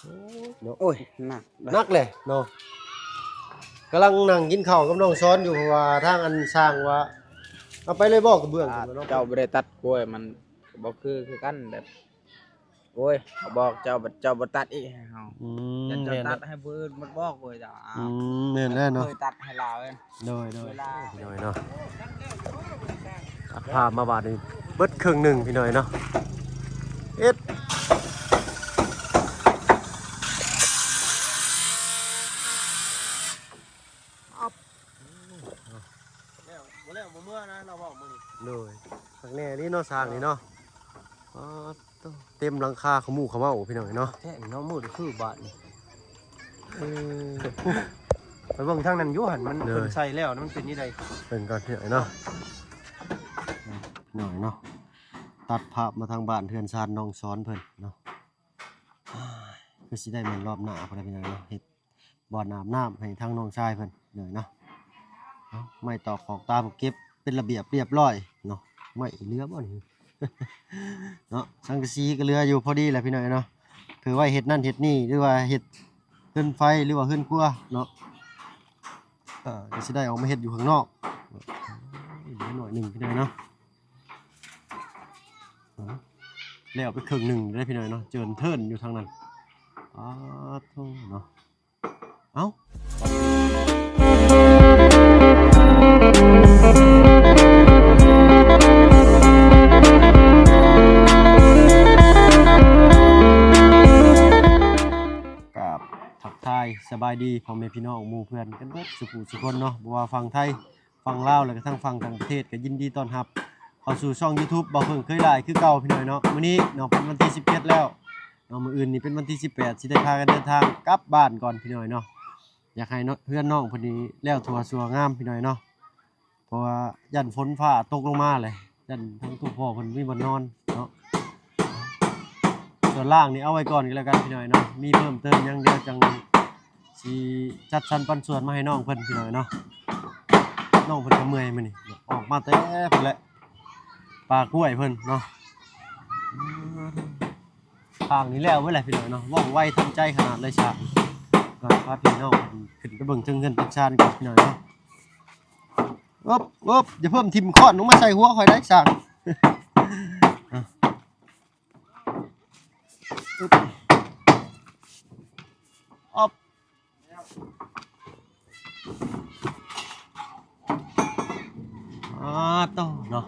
ໂອ້ຍ ໂອ້ຍ ໜັກ ໜັກແຫຼະເນາະ. ກຳລັງນັ່ງກິນເຂົ້າກັບນ້ອງສອນຢູ່ ເພາະວ່າທາງອັນຊ່າງວ່າ ເອົາໄປເລີຍບໍ່ກະເບື້ອງ ເຈົ້າບໍ່ໄດ້ຕັດກ້ວຍ ມັນບໍ່ຄື ຄືກັນແບບ ໂອ້ຍ ບອກເຈົ້າ ເຈົ້າບໍ່ຕັດອີກໃຫ້ເຮົາ. ອືມ ເຈົ້າຕັດໃຫ້ຜູ້ອື່ນໝົດບໍ່ກ້ວຍເຈົ້າ. ອືມ ແມ່ນແລ້ວເນາະ ເຄີຍຕັດໃຫ້ລາວເດ້. ໂດຍ ໂດຍ ໂດຍເນາະ. ຕັດພາບມາບາດນີ້ເບິດເຄິ່ງໜຶ່ງ ພີ່ນ້ອງເນາະ. ເຮັດ ແລ້ວ ບໍ່ແລ້ວບໍ່ເມືອນະ ລາວເວົ້າມື້ນີ້. ໂດຍ ຄັກແນ່ນີ້ເນາະ ຊ່າງນີ້ເນາະ. ອໍ ໂທ້ ເຕັມຫຼັງຄາຂະໝູຂະເມົາ ພີ່ນ້ອງເນາະ. ແທ້ເນາະ ມືດຄືບາດນີ້. ເອີ ໄປເບິ່ງທາງນັ້ນຢູ່ຫັ້ນ ມັນ ໂດຍ ເພິ່ນໃສ່ແລ້ວ ມັນເປັນຈັ່ງໃດ ເບິ່ງກ່ອນ ພີ່ນ້ອງເນາະ. ພີ່ນ້ອງເນາະ ຕັດພາບມາທາງບ້ານເຮືອນຊານນ້ອງສອນເພິ່ນເນາະ. ຄືຊິໄດ້ແມ່ນລອບໜ້າພຸ້ນແຫຼະ ພີ່ນ້ອງເນາະ ເຮັດ ບ່ອນອາບນ້ຳໃຫ້ທາງນ້ອງຊາຍເພິ່ນເດີເນາະ. ເອົາ ໄມ້ຕອກຂອກຕາມເກັບເປັນລະບຽບລຽບຮ້ອຍເນາະ. ໄມ້ເຫຼືອບໍ່ນີ້ເນາະ. ສັງກະສີກໍເຫຼືອຢູ່ພໍດີແຫຼະ ພີ່ນ້ອງເນາະ ເພື່ອໄວ້ເຮັດນັ້ນເຮັດນີ້ ຫຼືວ່າເຮັດເຮືອນໄຟ ຫຼືວ່າເຮືອນຄົວເນາະ. ເອີ ກໍຊິໄດ້ອອກມາເຮັດຢູ່ຂ້າງນອກ. ເຫຼືອໜ້ອຍໜຶ່ງ ພີ່ນ້ອງເນາະ. ເອົາ ແລ້ວໄປເຄິ່ງໜຶ່ງເດ້ ພີ່ນ້ອງເນາະ ເຈີນເທີນຢູ່ທາງນັ້ນ. ອາ ໂທ້ເນາະ. ເອົ້າ ກາບທັກທາຍສະບາຍດີພໍ່ແມ່ພີ່ນ້ອງໝູ່ເພື່ອນກັນເບິດສູ່ຜູ້ສູ່ຄົນເນາະ ບໍ່ວ່າຝັ່ງໄທ ຝັ່ງລາວ ແລະກະທັງຝັ່ງຕ່າງປະເທດ ກະຍິນດີຕ້ອນຮັບເຂົ້າສູ່ຊ່ອງຢູທູບ ບ່າວເພິ່ງເຄີຍຫຼາຍຄືເກົ່າ ພີ່ນ້ອງເນາະ. ມື້ນີ້ເນາະ ເປັນວັນທີສິບເຈັດແລ້ວເນາະ ມື້ອື່ນນີ້ເປັນວັນທີສິບແປດ ຊິໄດ້ພາກັນເດີນທາງກັບບ້ານກ່ອນ ພີ່ນ້ອງເນາະ. ຢາກໃຫ້ເນາະ ເຮືອນນ້ອງເພິ່ນນີ້ແລ້ວທົ່ວສົວງາມ ພີ່ນ້ອງເນາະ ເພາະວ່າຢ້ານຝົນຟ້າຕົກລົງມາແຫຼະ ຢ້ານທັງຕູ້ພໍ່ເພິ່ນມີບ່ອນນອນເນາະ. ສ່ວນລ່າງນີ້ເອົາໄວ້ກ່ອນກໍແລ້ວກັນ ພີ່ນ້ອງເນາະ ມີເພີ່ມເຕີມຫຍັງດຽວຈັ່ງ ຊິຈັດສັນປັນສ່ວນມາໃຫ້ນ້ອງເພິ່ນ ພີ່ນ້ອງເນາະ. ນ້ອງເພິ່ນກໍເມື່ອຍມື້ນີ້ ອອກມາແຕ່ພຸ້ນແຫຼະ ປ່າກ້ວຍເພິ່ນເນາະ. ທາງນີ້ແລ້ວເບິດແຫຼະ ພີ່ນ້ອງເນາະ ວ່ອງໄວທັນໃຈຂະໜາດເລີຍຊ່າງ. ກໍພາພີ່ນ້ອງເພິ່ນຂຶ້ນໄປເບິ່ງເທິງເຮືອນເທິງຊານກ່ອນ ພີ່ນ້ອງເນາະ. ອຶບ ອຶບ ຢ່າເພີ່ມຖິ້ມຄ້ອນລົງມາໃສ່ຫົວຂ້ອຍໄດ໋ຊ່າງ. ອາ ອຶບ ອອບ ອາ ໂຕເນາະ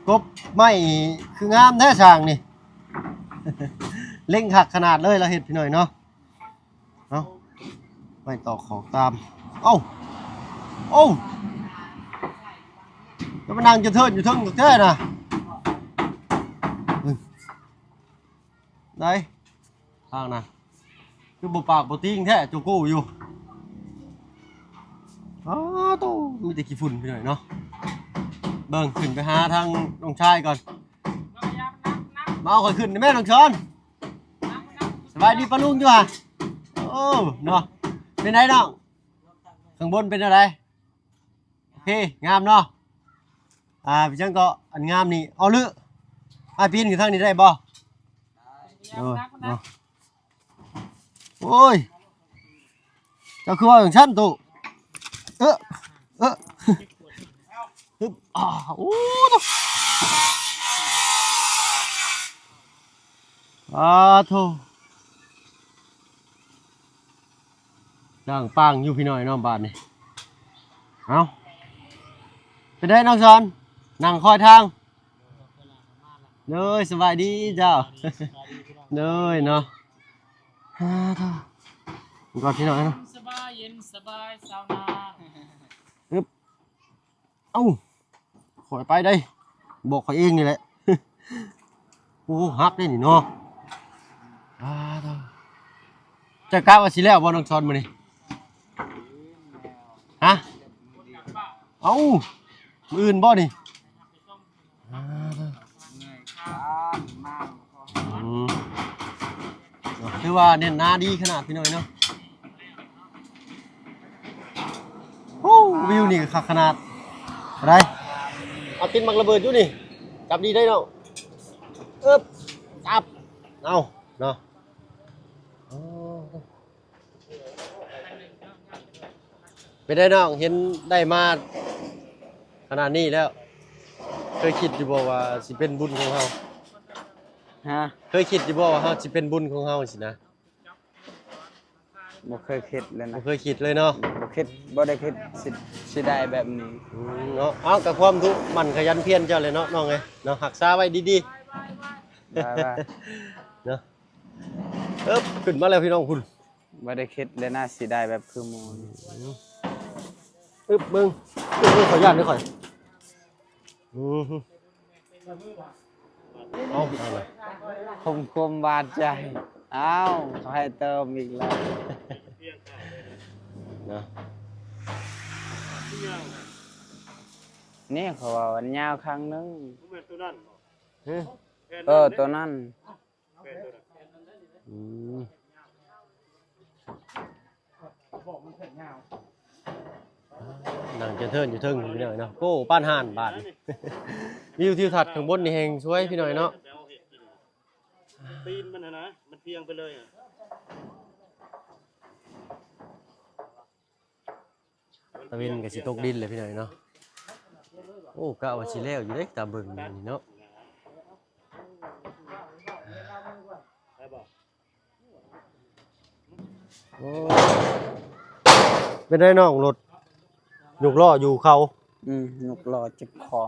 ກົບໄມ້ຄືງາມແທ້ຊ່າງນີ້ ເລັ່ງຄັກຂະໜາດເລີຍລາວເຮັດ ພີ່ນ້ອງເນາະ. ເອົ້າ ໄມ້ຕອກຂອກຕາມ ເອົ້າ ໂອ້ ຈະມານັ່ງຈະເທີນຢູ່ເທິງແທ້ນະ ໄດ໋ທາງນະ ຄືບໍ່ປາກບໍ່ຕີງແທ້ ໂຈໂກ້ຢູ່. ອ້າໂຕ ມີແຕ່ຂີ້ຝຸ່ນພີ່ນ້ອງເນາະ. ເບິ່ງ ຂຶ້ນໄປຫາທາງນ້ອງຊາຍກ່ອນ ມາເອົາຂ້ອຍຂຶ້ນໄດ້ແມ່ນ້ອງຊອນ. ສະບາຍດີປ້າລຸງຢູ່ຫະ? ໂອ້ ເນາະ ເປັນໃດນ້ອງ ຂ້າງບົນເປັນແນວໃດ? ໂອເຄ ງາມເນາະ. ອ່າ ເປັນຫຍັງເກາະ ອັນງາມນີ້ ເອົາ ຫຼືອ້າຍປີນຂຶ້ນທາງນີ້ໄດ້ບໍ່? ໂອ້ຍ ເນາະ. ໂອ້ຍ ເຈົ້າຄືເວົ້າຈັ່ງຊັ້ນຕູ້? ເອີ ເອີ ຮຶບ ອາ ໂອ້ ໂທ້ ອາ ໂທ້ ຈ້າງປາງຢູ່ພີ່ນ້ອງເນາະບາດນີ້. ເອົ້າ ເປັນໃດນ້ອງສອນ ນັ່ງຄອຍທາງ? ໂດຍ ສະບາຍດີເຈົ້າ. ໂດຍເນາະ ອາ ເນາະ ກ່ອນພີ່ນ້ອງເນາະ ສະບາຍເຢັນສະບາຍຊາວນາ. ອຶບ ເອົ້າ ຂ້ອຍໄປໄດ໋ ບອກຂ້ອຍເອງນີ້ແຫຼະ. ໂອ້ ຮັກເດ້ນີ້ເນາະ ອາ ເຈົ້າກະວ່າຊິແລ້ວບໍ່ນ້ອງສອນມື້ນີ້? ຮະ ເອົ້າ ມື້ອື່ນບໍ່ນີ້? ອືມ ຖືວ່າແໜ້ນໜາດີຂະໜາດພີ່ນ້ອງເນາະ. ໂອ້ ວິວນີ້ກໍຄັກຂະໜາດ. ເອົາໄດ໋ ເອົາຕິດໝາກລະເບີດຢູ່ນີ້ ຈັບດີໄດ໋ນ້ອງ. ອຶບ ຕັບ ເອົາເນາະ. ອໍ ເປັນໄດນ້ອງ ເຫັນໄດ້ມາຂະໜາດນີ້ແລ້ວ ເຄີຍຄິດຢູ່ບໍ່ວ່າຊິເປັນບຸນຂອງເຮົາ? ຮະ? ເຄີຍຄິດຢູ່ບໍ່ວ່າເຮົາຊິເປັນບຸນຂອງເຮົາຊີ້ນະ? ບໍ່ເຄີຍຄິດເລີຍນະ ບໍ່ເຄີຍຄິດເລີຍເນາະ. ບໍ່ຄິດ ບໍ່ໄດ້ຄິດຊິ ຊິໄດ້ແບບນີ້. ອືມ ເນາະ ເອົາ ກະຄວາມດຸໝັ່ນຂະຫຍັນພຽນເຈົ້າແຫຼະເນາະ ນ້ອງເອີຍເນາະ. ຮັກສາໄວ້ດີໆ ໄດ້ໆ ເນາະ. ເອີບ ຂຶ້ນມາແລ້ວພີ່ນ້ອງພຸ້ນ. ບໍ່ໄດ້ຄິດເລີຍນະ ຊິໄດ້ແບບຄືໝູ່. ອືມ ອຶບ ເບິ່ງ ເບິ່ງ ຂໍຢ້ານເດີຂ້ອຍ. ອືມ ເອົາ ເອົາລະ ຄົມ ຄົມບາດໃຈ. ອ້າວ ເຂົາໃຫ້ເຕີມອີກແລ້ວນະ. ນີ້ເຂົາວ່າມັນຍາວຂ້າງໜຶ່ງ. ບໍ່ແມ່ນໂຕນັ້ນບໍ່? ຮະ? ເອີ ໂຕນັ້ນ. ອືມ ນັ່ງຈະເທີນຢູ່ເທິງພີ່ນ້ອງເນາະ. ໂອ້ ປານຫານບາດນີ້ ວິວທິວທັດຂ້າງບົນນີ້ແຮ່ງສວຍພີ່ນ້ອງເນາະ. ຕີນມັນຫັ້ນນະ ມັນພຽງໄປເລີຍ. ຕາເວັນກໍຊິຕົກດິນແລ້ວພີ່ນ້ອງເນາະ. ໂອ້ ກະວ່າຊິແລ້ວຢູ່ເດ້ ຕາເບິ່ງນີ້ເນາະ. ໂອ້ ເປັນໄດນ້ອງ ລົດຍົກລໍ້ຢູ່ເຂົາ? ອືມ ຍົກລໍ້ເຈັບຄໍ.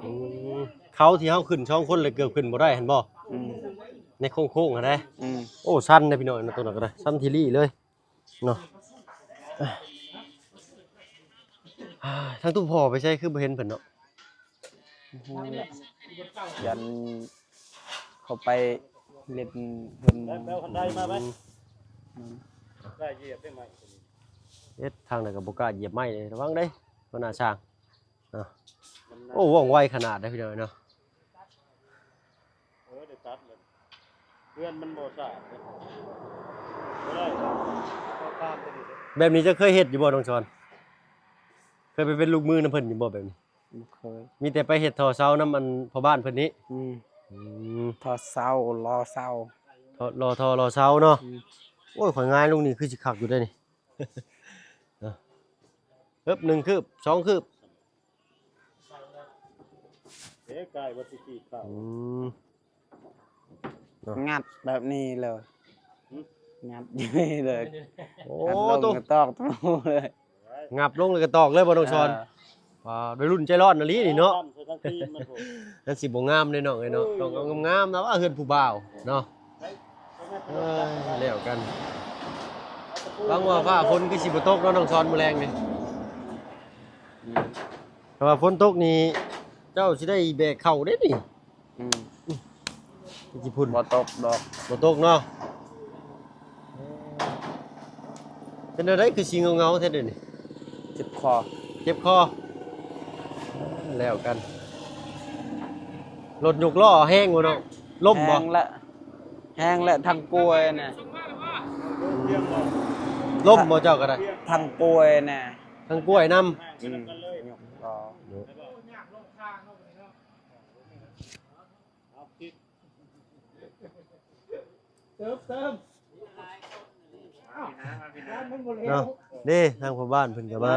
ອືມ ເຂົາທີ່ເຮົາຂຶ້ນສອງຄົນເລີຍເກືອບຂຶ້ນບໍ່ໄດ້ຫັ້ນບໍ່? ອືມ ໃນໂຄ້ງໆຫັ້ນນະ. ອືມ ໂອ້ ຊັນເດ້ພີ່ນ້ອງເນາະ ຕົວນັ້ນກໍໄດ້ ຊັນທີລີເລີຍ. ເນາະ ທາງຕູ້ພໍ່ໄປໃສ ຄືບໍ່ເຫັນເພິ່ນເນາະ? ຍັນເຂົາໄປຫຼິ້ນເພິ່ນ. ໄປເອົາຄັນໄດມາໄປ. ອືມ ໄດ້ຢຽບໄດ້ໄມ້. ເຮັດທາງໃດກໍບໍ່ກ້າຢຽບໄມ້ເດ້ ລະວັງເດ້ ຫົວໜ້າຊ່າງ. ເນາະ ໂອ້ ວ່ອງໄວຂະໜາດເດ້ພີ່ນ້ອງເນາະ. ເອີ ໄດ້ຕັດແລ້ວ ເຮືອນມັນບໍ່ສະອາດເດ້ ບໍ່ໄດ້ ເອົາຕາມຕົວນີ້ເດ້. ແບບນີ້ເຈົ້າເຄີຍເຮັດຢູ່ບໍ່ ນ້ອງຊອນ? ເຄີຍໄປເປັນລູກມືນຳເພິ່ນຢູ່ບໍ່ແບບນີ້? ບໍ່ເຄີຍ ມີແຕ່ໄປເຮັດທໍ່ເສົານຳອັນພໍ່ບ້ານເພິ່ນນີ້. ອືມ ອືມ ທໍ່ເສົາ ລໍເສົາ ທໍ່ ລໍທໍ່ລໍເສົາເນາະ. ອືມ ໂອ້ຍ ຂ້ອຍງາຍລົງນີ້ຄືຊິຄັກຢູ່ເດ້ນີ້. ເນາະ ເອີບ ໜຶ່ງຄືບ ສອງຄືບ. ເອີ ກາຍວ່າຊິຈີບເຂົ້າ. ອືມ ເນາະ ງັດແບບນີ້ເລີຍ. ຫຶ? ງັດຢູ່ນີ້ເລີຍ. ໂອ້ ອັດລົງ ໂຕ ກະຕອກໂຕເລີຍ. ຫຍັບລົງແລ້ວກະຕອກເລີຍບໍ່ ນ້ອງຊອນ? ເອີ ວ່າໄວລຸ້ນໃຈຮ້ອນອີ່ຫຼີນີ້ເນາະ. ມັນຊິບໍ່ງາມເດ້ນ້ອງເອີຍເນາະ. ເອີ ຕ້ອງເອົາງາມໆນະ ວ່າເຮືອນຜູ້ບ່າວເນາະ. ເອີ ແລ້ວກັນ ຫວັງວ່າຟ້າຝົນຄືຊິບໍ່ຕົກເນາະ ນ້ອງຊອນ ມື້ແລງນີ້. ອືມ ຖ້າວ່າຝົນຕົກນີ້ ເຈົ້າຊິໄດ້ແບກເຂົ້າເດ້ນີ້. ອືມ ຂີ້ຝຸ່ນ ບໍ່ຕົກດອກ. ບໍ່ຕົກເນາະ. ເປັນແນວໃດຄືຊິເຫງົາໆແທ້ເດນີ້? ເຈັບຄໍ ເຈັບຄໍ. ແລ້ວກັນ ລົດຍົກລໍ້ແຮງບໍ່ເນາະ? ລົ້ມບໍ່? ແຮງແຫຼະ ແຮງແຫຼະ ທັງກ້ວຍນະ. ອືມ ລົ້ມບໍ່ເຈົ້າກໍໄດ້? ທັງກ້ວຍນະ ທັງກ້ວຍນຳ. ອືມ ຍົກລໍ້ ເນາະ ເນາະ ເດ້ ທາງພໍ່ບ້ານເພິ່ນກໍມາ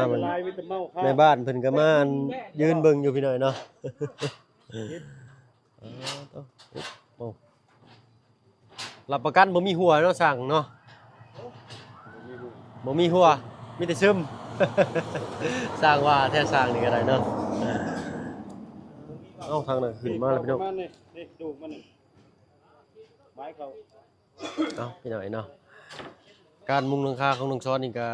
ແມ່ບ້ານເພິ່ນກໍມາ ອັນ ຢືນເບິ່ງຢູ່ພີ່ນ້ອງເນາະ. ໂອ້ ຮັບປະກັນບໍ່ມີຮົ່ວເນາະ ຊ່າງເນາະ. ບໍ່ມີຮົ່ວ ມີແຕ່ຊຶມ. ຊ່າງວ່າແທ້ຊ່າງນີ້ກໍໄດ້ເນາະ. ເອົ້າ ທາງນັ້ນຂຶ້ນມາແລ້ວພີ່ນ້ອງ. ເອົ້າ ພີ່ນ້ອງເນາະ ການມຸງຫຼັງຄາຂອງນ້ອງຊອນນີ້ກໍ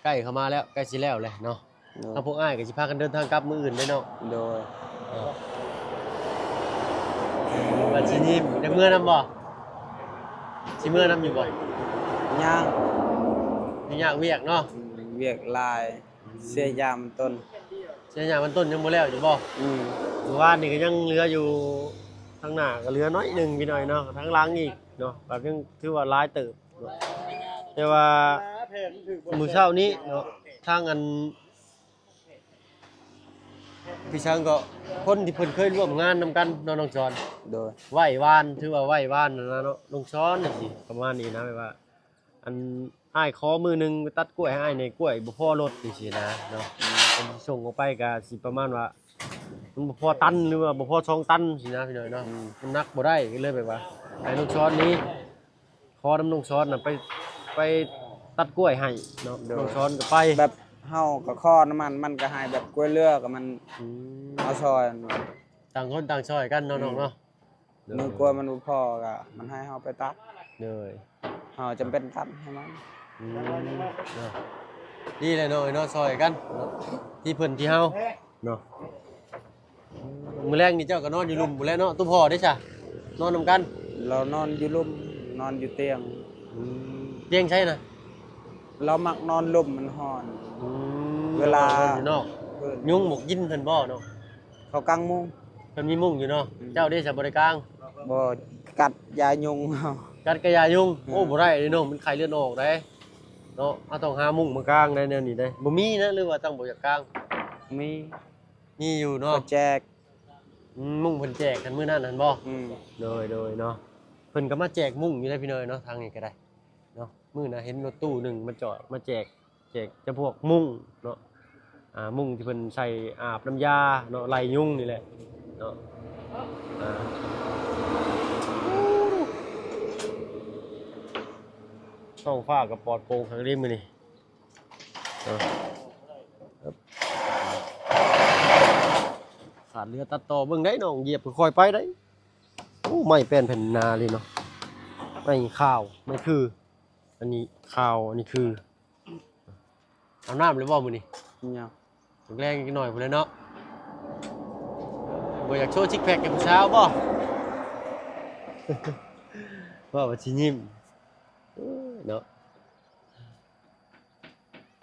ໃກ້ເຂົ້າມາແລ້ວ ໃກ້ຊິແລ້ວແຫຼະເນາະ. ໂດຍ ທາງພວກອ້າຍກໍຊິພາກັນເດີນທາງກັບມື້ອື່ນເດ້ເນາະ. ໂດຍ ເອີ ວ່າຊິນີ້ຈະເມືອນຳບໍ່? ຊິເມືອນຳຢູ່ບໍ່? ຍັງ ຍັງຍາກວຽກເນາະ. ອືມ ວຽກຫຼາຍ. ເສຍຢາມັນຕົ້ນ ເສຍຢາມັນຕົ້ນຍັງບໍ່ແລ້ວຢູ່ບໍ່? ອືມ ມື້ວານນີ້ກໍຍັງເຫຼືອຢູ່ ທາງໜ້າກໍເຫຼືອໜ້ອຍໜຶ່ງພີ່ນ້ອງເນາະ ທາງຫຼັງອີກເນາະ ກໍຍັງຖືວ່າຫຼາຍເຕີບເນາະ. ແຕ່ວ່າມື້ເຊົ້ານີ້ເນາະ ທາງອັນ ພີ່ຊ້າງກໍຄົນທີ່ເພິ່ນເຄີຍຮ່ວມງານນຳກັນເນາະ ນ້ອງສອນ. ໂດຍ ໄຫວ້ວານ ຖືວ່າໄຫວ້ວານນັ້ນນະເນາະ ນ້ອງສອນຈັ່ງຊີ້ ປະມານນີ້ນະ ແບບວ່າ ອັນ ອ້າຍຂໍມື້ໜຶ່ງໄປຕັດກ້ວຍໃຫ້ອ້າຍແດ່ ກ້ວຍບໍ່ພໍລົດຈັ່ງຊີ້ນະເນາະ. ອືມ ເພິ່ນຊິສົ່ງອອກໄປກໍຊິປະມານວ່າ ມັນບໍ່ພໍຕັນ ຫຼືວ່າບໍ່ພໍສອງຕັນຊີ້ນະ ພີ່ນ້ອງເນາະ. ອືມ ນ້ຳໜັກບໍ່ໄດ້ ກໍເລີຍແບບວ່າ ໃຫ້ນ້ອງສອນນີ້ ຂໍນຳນ້ອງສອນນະໄປ ໄປຕັດກ້ວຍໃຫ້ເນາະ. ໂດຍ ນ້ອງສອນກໍໄປ ແບບເຮົາກໍຂໍນຳມັນ ມັນກໍໃຫ້ແບບກ້ວຍເຫຼືອກໍມັນ ອືມ ເອົາຊ່ອຍ ຕ່າງຄົນຕ່າງຊ່ອຍກັນເນາະ ອືມ ນ້ອງເນາະ. ໂດຍ ມື້ກວ່າມັນບໍ່ພໍກໍມັນໃຫ້ເຮົາໄປຕັດ. ໂດຍ ເຮົາຈຳເປັນຕັດໃຫ້ມັນ. ອືມ ເນາະ ດີແຫຼະນ້ອງເອີຍເນາະ ຊ່ອຍກັນເນາະ ທີ່ເພິ່ນທີ່ເຮົາເນາະ. ມື້ແລງນີ້ເຈົ້າກໍນອນຢູ່ລຸ່ມພຸ້ນແຫຼະເນາະ. ໂຕພໍ່ເດ້ຊະ ນອນນຳກັນ? ລາວນອນຢູ່ລຸ່ມ ນອນຢູ່ຕຽງ. ອືມ ຕຽງໃສນະ? ລາວມັກນອນລຸ່ມ ມັນຮ້ອນ. ອືມ ເວລາ ລາວນອນຢູ່ນອກ ເອີ ຍຸງບໍ່ກິນເພິ່ນບໍ່ເນາະ? ເຂົາກາງມຸ້ງ ເພິ່ນມີມຸ້ງຢູ່ເນາະ. ອືມ ເຈົ້າເດ້ຊະ ບໍ່ໄດ້ກາງ? ບໍ່ ກັດຢາຍຸງເຮົາ ກັດກະຢາຍຸງ. ອືມ ໂອ້ ບໍ່ໄດ້ເດ້ນ້ອງ ມັນໄຂ້ເລືອດອອກເດ້ເນາະ. ເຮົາຕ້ອງຫາມຸ້ງມາກາງໄດ້ແນວນີ້ເດ້. ບໍ່ມີນະ ຫຼືວ່າຕັ້ງບໍ່ຢາກກາງ? ມີ ມີຢູ່ເນາະ ເຂົາແຈກ. ອືມ ມຸ້ງເພິ່ນແຈກກັນມື້ນັ້ນຫັ້ນບໍ່? ອືມ ໂດຍ ໂດຍເນາະ ເພິ່ນກໍມາແຈກມຸ້ງຢູ່ເດ້ພີ່ນ້ອງເນາະ ທາງນີ້ກໍໄດ້ເນາະ. ມື້ໜ້າເຫັນລົດຕູ້ໜຶ່ງມາຈອດ ມາແຈກ ແຈກຈຳພວກມຸ້ງເນາະ. ອ່າ ມຸ້ງທີ່ເພິ່ນໃສ່ອາບນ້ຳຢາເນາະ ໄລ່ຍຸງນີ້ແຫຼະເນາະ. ອ່າ ທ້ອງຟ້າກໍປອດໂປ່ງຄັກເດ້ມື້ນີ້. ເອີ ຂາດເຫຼືອຕັດຕໍ່ ເບິ່ງໄດ໋ນ້ອງ ຢຽບຄ່ອຍໆໄປໄດ໋. ໂອ້ ໄມ້ແປ້ນແຜ່ນໜາເລີຍເນາະ ໄມ້ຂາວ ໄມ້ຄື ອັນນີ້ຂາວ ອັນນີ້ຄື. ອາບນ້ຳແລ້ວບໍ່ມື້ນີ້? ຍັງ ແລງອີກໜ້ອຍພຸ້ນແຫຼະເນາະ. ບໍ່ຢາກໂຊຊິກແພັກໃຫ້ຜູ້ສາວບໍ່? ເວົ້າວ່າຊິຍິ້ມ ເອີ ເນາະ.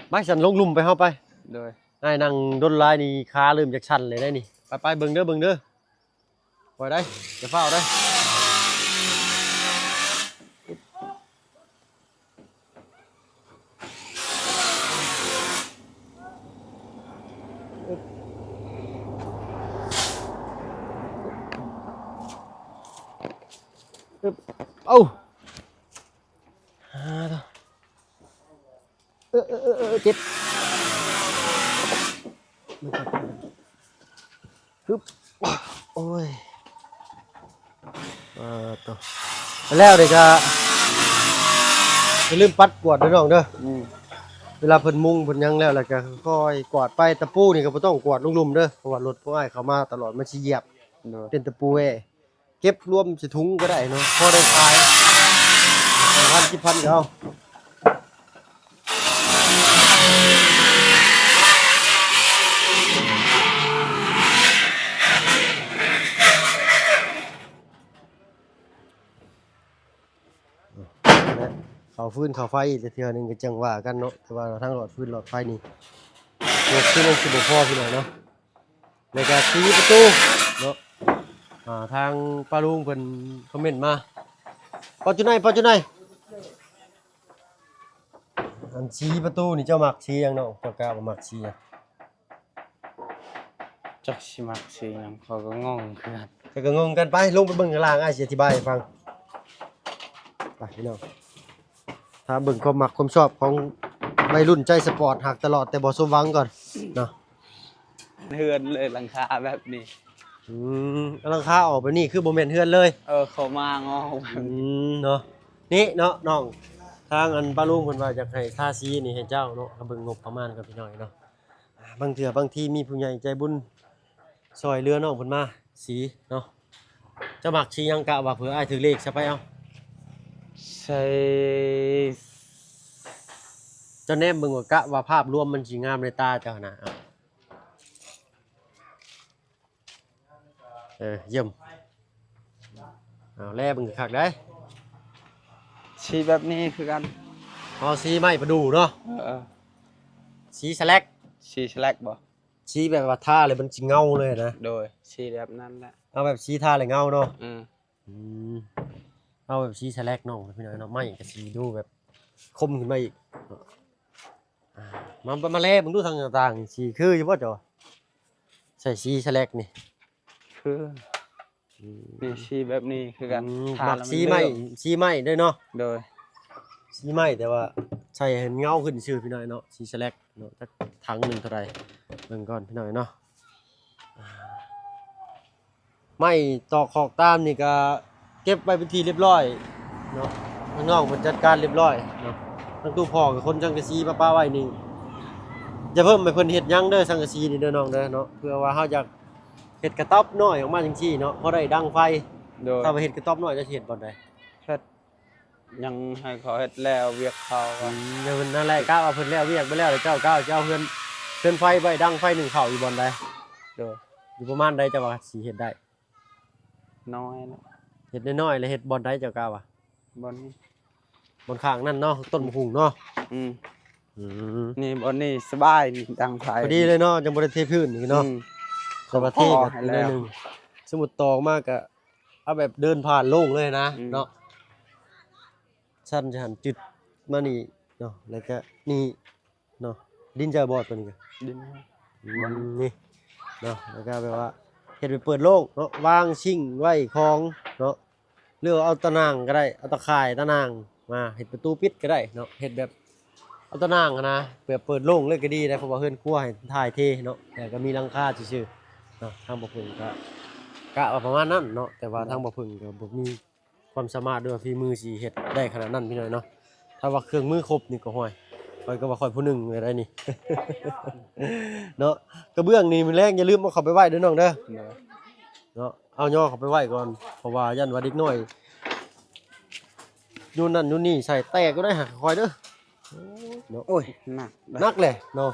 ໄປຊັ້ນ ລົງລຸ່ມໄປ ເຮົາໄປ. ໂດຍ ອ້າຍນັ່ງດົນຫຼາຍນີ້ ຂາເລີ່ມຈາກສັ່ນເລີຍໄດ໋ນີ້. ໄປໆ ເບິ່ງເດີ ເບິ່ງເດີ ຄ່ອຍໄດ໋ ຢ່າຟ້າວໄດ໋. ເອົາ ອ່າ ເອີ ເອີ ເອີ ເອີ ເຈັບ ຮຶບ ໂອ້ຍ ອ່າ ໂຕ ແລ້ວນີ້ກະຢ່າລືມປັດກວາດເດີນ້ອງເດີ. ອືມ ເວລາເພິ່ນມຸງເພິ່ນຫຍັງແລ້ວ ແລ້ວກະຄ່ອຍກວາດໄປ. ຕະປູນີ້ກະບໍ່ຕ້ອງກວາດລົງລຸ່ມເດີ ເພາະວ່າລົດພວກອ້າຍເຂົ້າມາຕະຫຼອດ ມັນຊິຢຽບ. ໂດຍ ເປັນຕະປູແອ. ເກັບລວມໃສ່ຖົງກໍໄດ້ເນາະ ພໍໄດ້ຂາຍ ຫ້າພັນ ສິບພັນກໍເອົາ. ເຂົ້າຟືນເຂົ້າໄຟອີກເທື່ອໜຶ່ງກໍຈັ່ງວ່າກັນເນາະ ແຕ່ວ່າທາງຫຼອດຟືນຫຼອດໄຟນີ້ ງົບຄືມັນຊິບໍ່ພໍພີ່ນ້ອງເນາະ. ແລ້ວກະສີປະຕູເນາະ ອ່າ ທາງປ້າລຸງເພິ່ນຄອມເມັນມາ ປາຈຸໄນ ປາຈຸໄນ ອັນສີປະຕູນີ້ເຈົ້າມັກສີຫຍັງເນາະ? ເຈົ້າກະວ່າມັກສີຫຍັງ? ຈັກຊິມັກສີຫຍັງ ຂ້ອຍກໍງົງຄືກັນ ຂ້ອຍກໍງົງຄືກັນ. ໄປ ລົງໄປເບິ່ງຂ້າງລ່າງ ອ້າຍຊິອະທິບາຍໃຫ້ຟັງ ໄປພີ່ນ້ອງ. ຖ້າເບິ່ງຄວາມມັກຄວາມຊອບຂອງໄວລຸ້ນໃຈສະປອດ ຮັກຕະຫຼອດແຕ່ບໍ່ສົມຫວັງກ່ອນເນາະ. ເຮືອນເລີຍຫຼັງຄາແບບນີ້. ອືມ ຫຼັງຄາອອກແບບນີ້ຄືບໍ່ແມ່ນເຮືອນເລີຍ. ເອີ ເຂົ້າມາງອກແບບ ອືມ ເນາະ. ນີ້ເນາະນ້ອງ ທາງອັນປ້າລຸງເພິ່ນວ່າຢາກໃຫ້ທາສີນີ້ໃຫ້ເຈົ້າເນາະ ກໍເບິ່ງງົບປະມານກັບພີ່ນ້ອງເນາະ. ອ່າ ບາງເທື່ອບາງທີມີຜູ້ໃຫຍ່ໃຈບຸນຊ່ອຍເຫຼືອນ້ອງເພິ່ນມາ ສີເນາະ. ເຈົ້າມັກສີຫຍັງ ກະວ່າເຜື່ອອ້າຍຖືກເລກຊະໄປເອົາ. ໃສ່ ເຈົ້າແນມເບິ່ງວ່າ ກະວ່າພາບລວມມັນຊິງາມໃນຕາເຈົ້າຫັ້ນນະ. ເອົາ ເອີ ຢ້ຽມ. ເອົາ ແລເບິ່ງຄັກໆໄດ໋. ສີແບບນີ້ຄືກັນ. ເອົາ ສີໄມ້ປະດູ່ເນາະ. ເອີ ເອີ ສີສະແລັກ ສີສະແລັກບໍ່? ສີແບບວ່າທາແລ້ວມັນຊິເງົາເລີຍນະ. ໂດຍ ສີແບບນັ້ນແຫຼະ. ເອົາແບບສີທາແລ້ວເງົາເນາະ. ອືມ ອືມ ເອົາແບບສີສະແລັກນ້ອງພີ່ນ້ອງເນາະ. ໄມ້ກໍສີດູແບບຄົມຂຶ້ນມາອີກ. ອ່າ ມາ ມາແລເບິ່ງດູທາງໜ້າຕ່າງ ສີຄືຢູ່ບໍ່ເຈົ້າ? ສີ ໃສ່ສີສະແລັກນີ້ ຄື ອືມ ນີ້ສີແບບນີ້ຄືກັນ ອືມ ທາ ມັກ ແລ້ວມັນ ສີໄມ້ ເຫຼືອງ ສີໄມ້ເດ້ເນາະ ໂດຍ ສີໄມ້ ແຕ່ວ່າໃສ່ໃຫ້ມັນເງົາຂຶ້ນຊື່ພີ່ນ້ອງເນາະ ສີສະແລັກເນາະ ຈັກຖັງໜຶ່ງເທົ່າໃດ ເບິ່ງກ່ອນພີ່ນ້ອງເນາະ. ໄມ້ຕອກຂອກຕາມນີ້ກະເກັບໄວ້ເປັນທີ່ລຽບຮ້ອຍເນາະ ທາງນ້ອງເພິ່ນຈັດການລຽບຮ້ອຍເນາະ ທາງຕູ້ພໍ່ກະຂົນສັງກະສີມາປະໄວ້ນີ້ ຈະເພີ່ມໃຫ້ເພິ່ນເຮັດຫຍັງເດີ ສັງກະສີນີ້ເດີນ້ອງເດີເນາະ ເພື່ອວ່າເຮົາຢາກເຮັດກະຕ໊ອບນ້ອຍອອກມາຈັ່ງຊີ້ເນາະ ພໍໄດ້ດັງໄຟ ໂດຍ ຖ້າວ່າເຮັດກະຕ໊ອບນ້ອຍ ເຈົ້າຊິເຮັດບ່ອນໃດ? ເຮັດ ຍັງໃຫ້ເຂົາເຮັດແລ້ວວຽກເຂົາ ອືມ ນັ້ນແຫຼະ ກະວ່າເພິ່ນແລ້ວວຽກໄປແລ້ວ ແລ້ວເຈົ້າກະຊິເອົາເຮືອນ ເຮືອນໄຟໄວ້ດັງໄຟໜຶ້ງເຂົ້າຢູ່ບ່ອນໃດ? ໂດຍ ຢູ່ປະມານໃດເຈົ້າວ່າຊິເຮັດໄດ້? ນ້ອຍນະ ເຮັດນ້ອຍໆ ແລ້ວເຮັດບ່ອນໃດເຈົ້າກະວ່າ? ບ່ອນນີ້ ບ່ອນຂ້າງນັ້ນເນາະ ຕົ້ນໝາກຫຸ່ງເນາະ ອືມ ອືມ ນີ້ບ່ອນນີ້ສະບາຍ ນີ້ດັງໄຟ ພໍດີເລີຍເນາະ ຍັງບໍ່ໄດ້ເທພື້ນອີກເນາະ ອືມ ແຕ່ວ່າເທກະໜ້ອຍໜຶ່ງ ສົມມຸດຕອກມາກະ ເອົາແບບເດີນຜ່ານໂລ່ງເລີຍນະ ອືມ ເນາະ ຊັ້ນຈະຫັ້ນຈຶດມານີ້ເນາະ ແລ້ວກະນີ້ເນາະ ດິນເຈົ້າບໍ່ໂຕນີ້ກະ? ດິນ ອືມ ນີ້ເນາະ ແລ້ວກະແບບວ່າເຮັດແບບເປີດໂລ່ງເນາະ ວາງຊິງໄວ້ຂອງເນາະ ຫຼືວ່າເອົາຕາໜ່າງກະໄດ້ ເອົາຕາຂ່າຍຕາໜ່າງມາເຮັດປະຕູປິດກະໄດ້ເນາະ ເຮັດແບບເອົາຕາໜ່າງຫັ້ນນະ ແບບເປີດໂລ່ງເລີຍກະດີໄດ໋ ເພາະວ່າເຮືອນຄົວໃຫ້ຖ່າຍເທເນາະ ແຕ່ກະມີຫຼັງຄາຊື່ໆ ເນາະ ທາງບໍ່ເພິ່ງກະ ກະວ່າປະມານນັ້ນເນາະ ແຕ່ວ່າ ໂດຍ ທາງບໍ່ເພິ່ງກະບໍ່ມີຄວາມສາມາດ ຫຼືວ່າຝີມືຊິເຮັດໄດ້ຂະໜາດນັ້ນພີ່ນ້ອງເນາະ ຖ້າວ່າເຄື່ອງມືຄົບນີ້ກະ ຫ້ວຍ ຂ້ອຍກະວ່າຂ້ອຍຜູ້ໜຶ່ງເລີຍໄດ໋ນີ້ ເນາະ ກະເບື້ອງນີ້ມື້ແລງຢ່າລືມເອົາເຂົ້າໄປໄວ້ເດີນ້ອງເດີ ໂດຍ ເນາະ ເອົາຍໍເຂົ້າໄປໄວ້ກ່ອນ ເພາະວ່າຢ້ານວ່າເດັກນ້ອຍ ໂຍນນັ້ນໂຍນນີ້ໃສ່ແຕກຢູ່ໄດ໋ຫາ ຄ່ອຍເດີ ໂອ້ຍ ເນາະ ໂອ້ຍ ໜັກ ໜັກແຫຼະເນາະ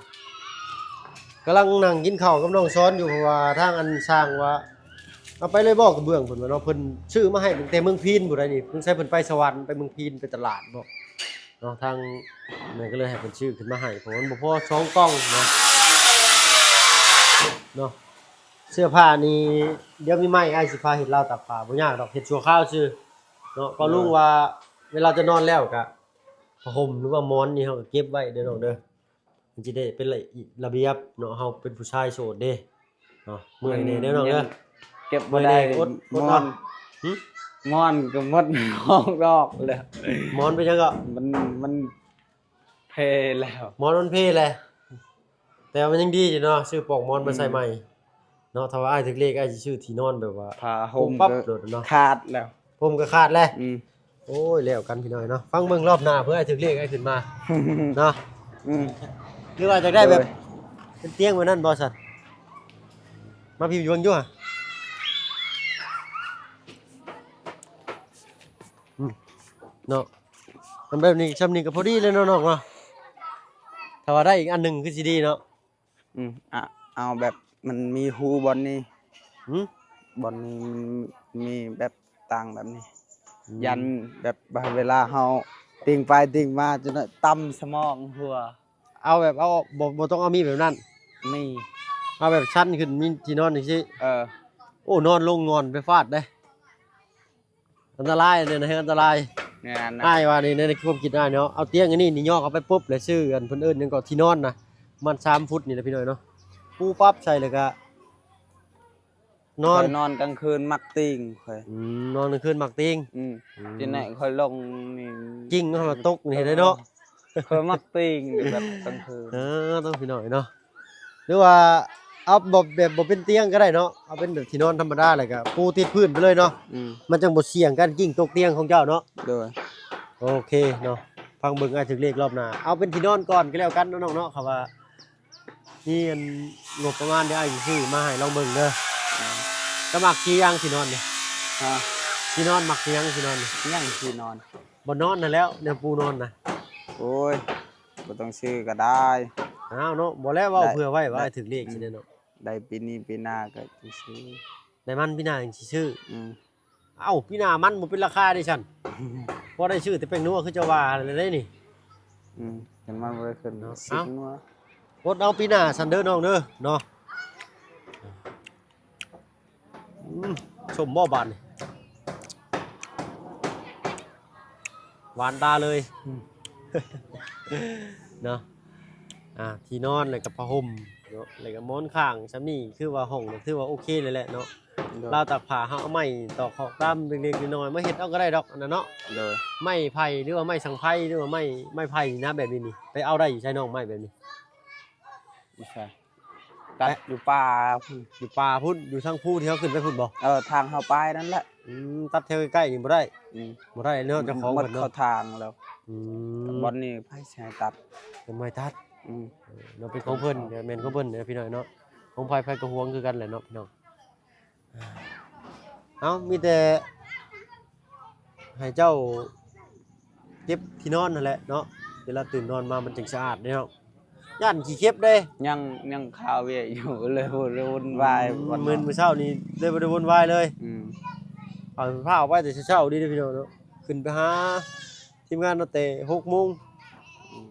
ກຳລັງນັ່ງກິນເຂົ້າກັບນ້ອງຊອນຢູ່ ເພາະວ່າທາງອັນຊ່າງວ່າ ເອົາໄປເລີຍບໍ່ກະເບື້ອງ ເພິ່ນວ່າເນາະ ເພິ່ນຊື້ມາໃຫ້ຕັ້ງແຕ່ເມືອງພີນພຸ້ນໃດ໋ນີ້ ສົງໄສເພິ່ນໄປສະຫວັນ ໄປເມືອງພີນ ໄປຕະຫຼາດບໍ ເນາະ ທາງແມ່ກະເລີຍໃຫ້ເພິ່ນຊື້ຂຶ້ນມາໃຫ້ ເພາະມັນບໍ່ພໍສອງກ່ອງເນາະ ເນາະ ເສື້ອຜ້ານີ້ ດຽວມີໄມ້ອ້າຍຊິພາເຮັດລາວຕາກຜ້າ ບໍ່ຍາກດອກ ເຮັດຊົ່ວຄາວຊື່ເນາະ ພໍ່ລຸງວ່າເວລາຈະນອນແລ້ວກະ ຜ້າຫົ່ມ ຫຼືວ່າໝອນນີ້ເຮົາກະເກັບໄວ້ເດີນ້ອງເດີ ມັນຊິໄດ້ເປັນລະ ລະບຽບເນາະ ເຮົາເປັນຜູ້ຊາຍໂສດເດ້ເນາະ ເມື່ອຍແດ່ເດີນ້ອງເດີ ເກັບບໍ່ໄດ້ ເມື່ອຍແດ່ ອົດ ອົດເອົາ ໝອນ ຫື? ໝອນກະໝົດຫ້ອງດອກແລ້ວ ໝອນເປັນຫຍັງເກາະ? ມັນ ມັນເພແລ້ວ ໝອນມັນເພແລ້ວ ແຕ່ວ່າມັນຍັງດີຢູ່ເນາະ ຊື້ປອກໝອນມາໃສ່ໃໝ່ ອືມ ເນາະ ຖ້າວ່າອ້າຍຖືກເລກ ອ້າຍຊິຊື້ທີ່ນອນແບບວ່າ ຜ້າຫົ່ມ ປຸບປັບໂລດເນາະ ຂາດແລ້ວ ຜົມກະຂາດແລ້ວ ອືມ ໂອ້ຍ ແລ້ວກັນພີ່ນ້ອງເນາະ ຟັງເບິ່ງລອບໜ້າ ເພື່ອອ້າຍຖືກເລກ ອ້າຍຂຶ້ນມາເນາະ ອືມ ຫຼືວ່າຢາກໄດ້ແບບ ໂດຍ ເປັນຕຽງແບບນັ້ນບໍ່ຊັ້ນ ມາພີ້ຢູ່ເບິ່ງຢູ່ຫະ ອືມ ເນາະ ອັນແບບນີ້ ຊ່ຳນີ້ກະພໍດີແລ້ວເນາະນ້ອງເນາະ ຖ້າວ່າໄດ້ອີກອັນໜຶ່ງຄືຊິດີເນາະ ອືມ ອະ ເອົາແບບມັນມີຮູບ່ອນນີ້ ຫື? ບ່ອນນີ້ມັນມີແບບຕ່າງແບບນີ້ ອືມ ຢ້ານແບບວ່າເວລາເຮົາຕີງໄປຕີງມາ ຈົນຕຳສະໝອງຮົ່ວ ເອົາແບບເອົາ ບໍ່ ບໍ່ຕ້ອງເອົາມີດແບບນັ້ນ ມີ ເອົາແບບຊັນຂຶ້ນ ມີທີ່ນອນຈັ່ງຊີ້ ເອີ ໂອ້ ນອນລົງງ່ອນໄປຟາດເດ້ ອັນຕະລາຍເດ້ນະ ອັນຕະລາຍ ແມ່ນນະ ອ້າຍວ່ານີ້ ໃນຄວາມຄິດອ້າຍເນາະ ເອົາຕຽງອັນນີ້ນີ້ຍໍ້ເຂົ້າໄປປຸບ ແລ້ວຊື້ອັນເພິ່ນເອີ້ນຫຍັງເກາະ ທີ່ນອນນະ ປະມານສາມຟຸດນີ້ແຫຼະພີ່ນ້ອງເນາະ ປູປັບໃສ່ແລ້ວກະ ນອນ ຂ້ອຍນອນກາງຄືນມັກຕີງ ຂ້ອຍ ອືມ ນອນກາງຄືນມັກຕີງ ອືມ ອືມ ທີ່ໄຫນຂ້ອຍລົງນີ້ ກິ້ງເນາະ ມັນຕົກນີ້ເດ້ເນາະ ເອີ ຂ້ອຍມັກຕີງແບບກາງຄືນ ເອີ ຕ້ອງພີ່ນ້ອງເນາະ ຫຼືວ່າເອົາແບບ ແບບບໍ່ເປັນຕຽງກະໄດ້ເນາະ ເອົາເປັນແບບທີ່ນອນທຳມະດາ ແລ້ວກະປູຕິດພື້ນໄປເລີຍເນາະ ອືມ ມັນຈັ່ງບໍ່ສ່ຽງການກິ້ງຕົກຕຽງຂອງເຈົ້າເນາະ ໂດຍ ໂອເຄເນາະ ຟັງເບິ່ງອ້າຍຖືກເລກລອບໜ້າ ເອົາເປັນທີ່ນອນກ່ອນກະແລ້ວກັນເນາະນ້ອງເນາະ ເພາະວ່າ ມີອັນງົບປະມານ ດຽວອ້າຍຊິຊື້ມາໃຫ້ລອງເບິ່ງເດີ ອືມ ເຈົ້າມັກສີຫຍັງທີ່ນອນນີ້ ຮະ ທີ່ນອນມັກສີຫຍັງ ທີ່ນອນນີ້ ຫຍັງທີ່ນອນ ບ່ອນນອນຫັ້ນແຫຼ້ວ ແນວປູນອນນະ ໂອ້ຍ ບໍ່ຕ້ອງຊື້ກະໄດ້ ອ້າວເນາະ ບໍ່ແລ້ວເວົ້າເພື່ອໄວ້ວ່າອ້າຍຖືກເລກຊີ້ເດ້ເນາະ ໄດ້ປີນີ້ປີໜ້າກະຊິຊື້ ໄດ້ມັນປີໜ້າຈັ່ງຊິຊື້ ອືມ ເອົ້າ ປີໜ້າມັນບໍ່ເປັນລາຄາເດ້ຊັ້ນ ພໍໄດ້ຊື້ແຕ່ແປ້ງນົວຄືເຈົ້າວ່າຫັ້ນແຫຼະເດ້ນີ້ ອືມ ຄັນມັນບໍ່ໄດ້ຂຶ້ນເນາະ ສິບນົວ ອົດເອົາປີໜ້າຊັ້ນເດີນ້ອງເດີເນາະ ອືມ ສົ້ມບໍ່ບາດນີ້ ຫວານຕາເລີຍ ອືມ ເນາະ ອ່າ ທີ່ນອນແລ້ວກະຜ້າຫົ່ມ ເນາະ ແລ້ວກໍໝອນຂ້າງສ່ຳນີ້ ຄືວ່າຫ້ອງກໍຖືວ່າໂອເຄເລີຍແຫຼະເນາະ. ໂດຍ ລາວຕາກຜ້າ ເຮົາເອົາໄມ້ຕອກຂອກຕາມເລັກໆນ້ອຍໆ ມາເຮັດເອົາກໍໄດ້ດອກ ອັນນັ້ນເນາະ. ໂດຍ ໄມ້ໄຜ່ ຫຼືວ່າໄມ້ສັງໄພ ຫຼືວ່າໄມ້ ໄມ້ໄຜ່ນີ້ນະ ແບບນີ້ນີ້ ໄປເອົາໄດ້ຢູ່ໃສນ້ອງ ໄມ້ແບບນີ້? ຢູ່ໃສ? ຕັດ ແປະ ຢູ່ປ່າພຸ້ນ ຢູ່ປ່າພຸ້ນ ຢູ່ທາງພູທີ່ເຮົາຂຶ້ນໄປພຸ້ນບໍ່? ເອີ ທາງເຮົາໄປນັ້ນແຫຼະ. ອືມ ຕັດແຖວໃກ້ໆນີ້ບໍ່ໄດ້? ອືມ ບໍ່ໄດ້ເນາະ ເຈົ້າຂອງເພິ່ນເນາະ ໝົດເຂົ້າທາງແລ້ວ. ອືມ ບ່ອນນີ້ໃຜຊິໃຫ້ຕັດ? ເພິ່ນບໍ່ໃຫ້ຕັດ. ອືມ ເອີ ເນາະ ເປັນຂອງເພິ່ນ ເພິ່ນເອົາ ແມ່ນຂອງເພິ່ນເດ້ພີ່ນ້ອງເນາະ ຂອງໃຜໃຜກໍຫວງຄືກັນແຫຼະເນາະພີ່ນ້ອງ. ເອົາ ມີແຕ່ໃຫ້ເຈົ້າເກັບທີ່ນອນຫັ້ນແຫຼະເນາະ ເວລາຕື່ນນອນມາມັນຈຶ່ງສະອາດເດ້ເນາະ. ຢ້ານຂີ້ເຂັບເດ້. ຍັງ ຍັງຄາວຽກຢູ່ ເລີຍບໍ່ໄດ້ວຸ່ນວາຍ. ອືມ ມື້ ມື້ເຊົ້ານີ້ເລີຍບໍ່ໄດ້ວຸ່ນວາຍເລີຍ. ອືມ ເອົາ ພາອອກໄປແຕ່ເຊົ້າໆນີ້ເດ້ພີ່ນ້ອງເນາະ ຂຶ້ນໄປຫາທີມງານເນາະ ແຕ່ຫົກໂມງ. ອືມ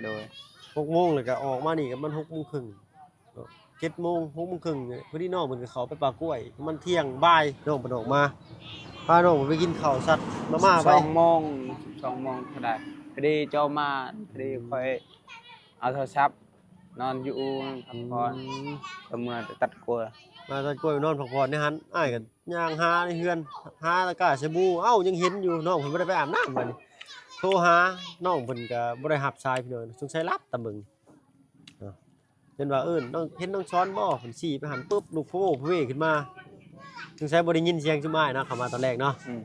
ໂດຍ ຫົກໂມງ ແລ້ວກໍອອກມານີ້ກໍປະມານຫົກໂມງເຄິ່ງ. ເນາະ ເຈັດໂມງ ຫົກໂມງເຄິ່ງນີ້ ພໍດີນ້ອງເພິ່ນກໍເຂົ້າໄປປ່າກ້ວຍ ປະມານທ່ຽງບ່າຍ ນ້ອງເພິ່ນອອກມາ ພານ້ອງເພິ່ນໄປກິນເຂົ້າ ຊັດມາມ່າໄປ ສິບສອງໂມງ ສິບສອງໂມງກໍໄດ້. ພໍດີເຈົ້າມາ ພໍດີຂ້ອຍເອົາໂທລະສັບນອນຢູ່ອູ່ພັກຜ່ອນ. ອືມ ກໍເມືອແຕ່ຕັດກ້ວຍ ມາຕັດກ້ວຍນອນພັກຜ່ອນໃນຫັ້ນ. ອ້າຍກໍຍ່າງຫາໃນເຮືອນ ຫາຕະກ້າສະບູ ເອົ້າ ຍັງເຫັນຢູ່ ນ້ອງເພິ່ນບໍ່ໄດ້ໄປອາບນ້ຳບັດນີ້. ໂທຫານ້ອງເພິ່ນກໍບໍ່ໄດ້ຮັບສາຍ ພີ່ນ້ອງ ສົງໄສຫຼັບຕາເບິ່ງ. ເນາະ ເພິ່ນວ່າ ເອີ້ນ ນ້ອງ ເຫັນນ້ອງຊອນບໍ່? ເພິ່ນຊີ້ໄປຫັ້ນປຶບ ລຸກພະໂວພະເວຂຶ້ນມາ ສົງໄສບໍ່ໄດ້ຍິນສຽງຊຸມອ້າຍເນາະ ເຂົ້າມາຕອນແລກເນາະ. ອືມ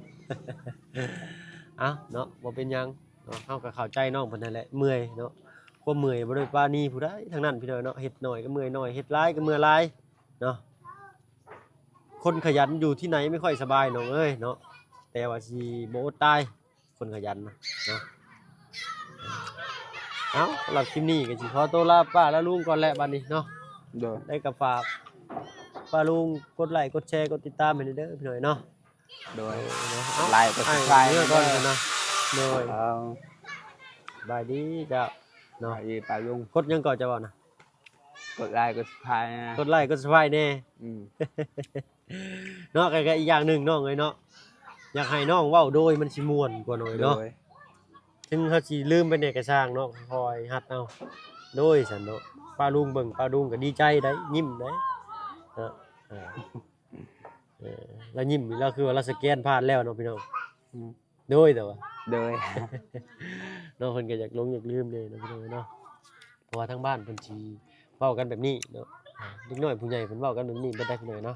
ເອົ້າ ເນາະ ບໍ່ເປັນຫຍັງເນາະ ເຮົາກໍເຂົ້າໃຈນ້ອງເພິ່ນຫັ້ນແຫຼະ ເມື່ອຍເນາະ ຄວາມເມື່ອຍບໍ່ໄດ້ປານີຜູ້ໃດທັງນັ້ນ ພີ່ນ້ອງເນາະ ເຮັດໜ້ອຍກໍເມື່ອຍໜ້ອຍ ເຮັດຫຼາຍກໍເມື່ອຍຫຼາຍເນາະ. ຄົນຂະຫຍັນຢູ່ທີ່ໃດໄມ່ຄ່ອຍສະບາຍ ນ້ອງເອີຍເນາະ ແຕ່ວ່າຊິບໍ່ອົດຕາຍ. ຄົນຂະຫຍັນນະເນາະ. ເອົ້າ ສຳລັບຄລິບນີ້ກໍຊິຂໍໂຕລາປ້າລາລຸງກ່ອນແຫຼະບັດນີ້ເນາະ. ໂດຍ ໄດ້ກໍຝາກປ້າລຸງກົດໄລກົດແຊກົດຕິດຕາມໃຫ້ແດ່ເດີພີ່ນ້ອງເນາະ. ໂດຍ ເນາະ ກົດໄລກົດ Subscribe ໃຫ້ເດີກ່ອນເນາະ. ໂດຍ ເອົ້າ ສະບາຍດີເຈົ້າເນາະ. ສະບາຍດີປ້າລຸງ. ກົດຫຍັງເກາະເຈົ້າເວົ້ານະ? ກົດໄລກົດ Subscribe ນະ ກົດໄລກົດ Subscribe ແດ່. ອືມ ເນາະ ກໍ ກໍອີກຢ່າງໜຶ່ງນ້ອງເອີຍເນາະ ຢາກໃຫ້ນ້ອງເວົ້າໂດຍມັນຊິມ່ວນກວ່າໜ້ອຍເນາະ. ໂດຍ ເຖິງເຮົາຊິລືມໄປແດ່ກໍຊ່າງເນາະ ຄ່ອຍຫັດເອົາ. ໂດຍ ຊັ້ນເນາະ ປ້າລຸງເບິ່ງ ປ້າລຸງກໍດີໃຈໄດ໋ ຍິ້ມໄດ໋ເນາະ. ເອີ ເອີ ລາວຍິ້ມນີ້ ລາວຄືວ່າລາວສະແກນຜ່ານແລ້ວເນາະພີ່ນ້ອງ. ອືມ ໂດຍ ແຕ່ວ່າ ໂດຍ ເນາະ ເພິ່ນກໍຢາກຫຼົງຢາກລືມແດ່ເນາະພີ່ນ້ອງເນາະ ເພາະວ່າທາງບ້ານເພິ່ນຊິເວົ້າກັນແບບນີ້ເນາະ. ເດັກນ້ອຍຜູ້ໃຫຍ່ເພິ່ນເວົ້າກັນແບບນີ້ເບິດໄດ໋ພີ່ນ້ອງເນາະ.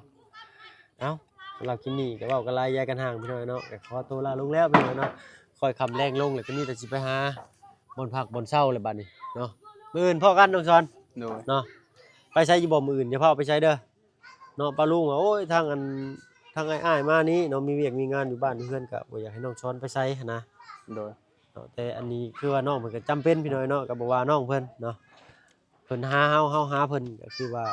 ເອົ້າ ສຳລັບຄລິບນີ້ກໍເວົ້າກັນຫຼາຍ ຢາຍກັນຫ່າງພີ່ນ້ອງເນາະ ກໍຂໍໂຕລາລົງແລ້ວພີ່ນ້ອງເນາະ. ຄ່ອຍຄ່ຳແລງລົງແລ້ວ ກໍມີແຕ່ຊິໄປຫາບ່ອນພັກບ່ອນເຊົາແລ້ວບັດນີ້ເນາະ. ມື້ອື່ນພໍ້ກັນນ້ອງສອນ. ໂດຍ ເນາະ ໄປໃສຢູ່ບໍ່ມື້ອື່ນ? ຢ່າພາອອກໄປໃສເດີ. ເນາະ ປ້າລຸງວ່າ ໂອ້ຍ ທາງອັນ ທາງອ້າຍໆມານີ້ເນາະ ມີວຽກມີງານຢູ່ບ້ານຢູ່ເຮືອນ ກໍບໍ່ຢາກໃຫ້ນ້ອງຊອນໄປໃສຫັ້ນນະ. ໂດຍ ເນາະ ແຕ່ອັນນີ້ຄືວ່ານ້ອງເພິ່ນກໍຈຳເປັນພີ່ນ້ອງເນາະ ກໍບໍ່ວ່ານ້ອງເພິ່ນເນາະ ເພິ່ນຫາເຮົາ ເຮົາຫາເພິ່ນ ກໍຄືວ່າ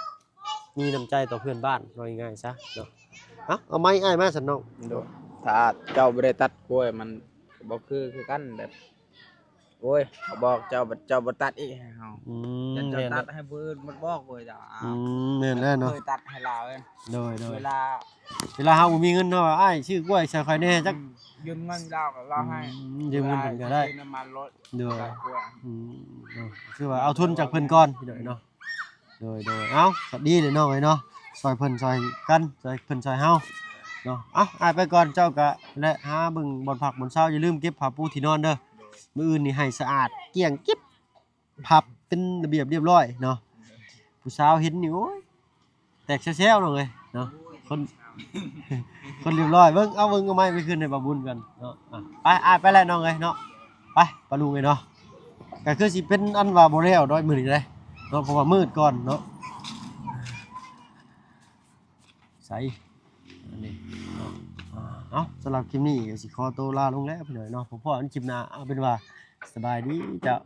ມີນ້ຳໃຈຕໍ່ເພື່ອນບ້ານ ເວົ້າງ່າຍໆຊະເນາະ. ເອົ້າ ເອົາໄມ້ອ້າຍມາຊັ້ນນ້ອງ. ໂດຍ ຖ້າເຈົ້າບໍ່ໄດ້ຕັດກ້ວຍ ມັນກໍບໍ່ຄື ຄືກັນ ແບບ ໂອ້ຍ ເຂົາບອກເຈົ້າ ເຈົ້າບໍ່ຕັດອີກໃຫ້ເຮົາ. ອືມ ເຈົ້າ ແມ່ນ ຕັດໃຫ້ຜູ້ອື່ນ ມັນບອກເວີຍເຈົ້າ. ອືມ ແມ່ນແລ້ວເນາະ ເຄີຍຕັດໃຫ້ລາວເລີຍ. ໂດຍໆ ເວລາ ເວລາເຮົາບໍ່ມີເງິນ ເຮົາວ່າ ອ້າຍ ຊື້ກ້ວຍໃຫ້ຂ້ອຍແດ່ ຈັກ ອືມ ຢືມເງິນລາວກໍລາວໃຫ້. ອືມ ຢືມເງິນເພິ່ນກໍໄດ້ ຊື້ນ້ຳມັນລົດ. ໂດຍ ອືມ ເນາະ ຄືວ່າເອົາທຶນຈາກເພິ່ນກ່ອນ ພີ່ນ້ອງເນາະ. ໂດຍໆ ເອົ້າ ກໍດີເລີຍນ້ອງເອີຍເນາະ ຊ່ອຍເພິ່ນຊ່ອຍກັນ ຊ່ອຍເພິ່ນຊ່ອຍເຮົາເນາະ. ເອົ້າ ອ້າຍໄປກ່ອນ ເຈົ້າກໍແລະຫາເບິ່ງບ່ອນພັກບ່ອນເຊົາ ຢ່າລືມເກັບຜ້າປູທີ່ນອນເດີ. ມື້ອື່ນນີ້ໃຫ້ສະອາດກ້ຽງກິບ ພັບເປັນລະບຽບລຽບຮ້ອຍເນາະ. ຜູ້ສາວເຫັນນີ້ ໂອ້ຍ ແຕກແຊວໆ ນ້ອງເອີຍເນາະ. ຄົນ ຄົນລຽບຮ້ອຍ ເບິ່ງ ເອົາ ເບິ່ງ ເອົາໄມ້ໄປຄືນໃຫ້ປ້າບຸນກ່ອນເນາະ. ອ່ະ ໄປ ອ້າຍໄປແລ້ວນ້ອງເອີຍເນາະ. ໄປ ປ້າລຸງເອີຍເນາະ ກໍຄືຊິເປັນອັນວ່າບໍ່ແລ້ວດອກມື້ນີ້ເດ້ເນາະ ເພາະວ່າມືດກ່ອນເນາະ. ໃສ ອັນນີ້ເນາະ. ເອົາ ສຳລັບຄລິບນີ້ກໍຊິຂໍໂຕລາລົງແລ້ວພີ່ນ້ອງເນາະ. ພໍ້ກັນຄລິບໜ້າ ເອົາເປັນວ່າສະບາຍດີເຈົ້າ.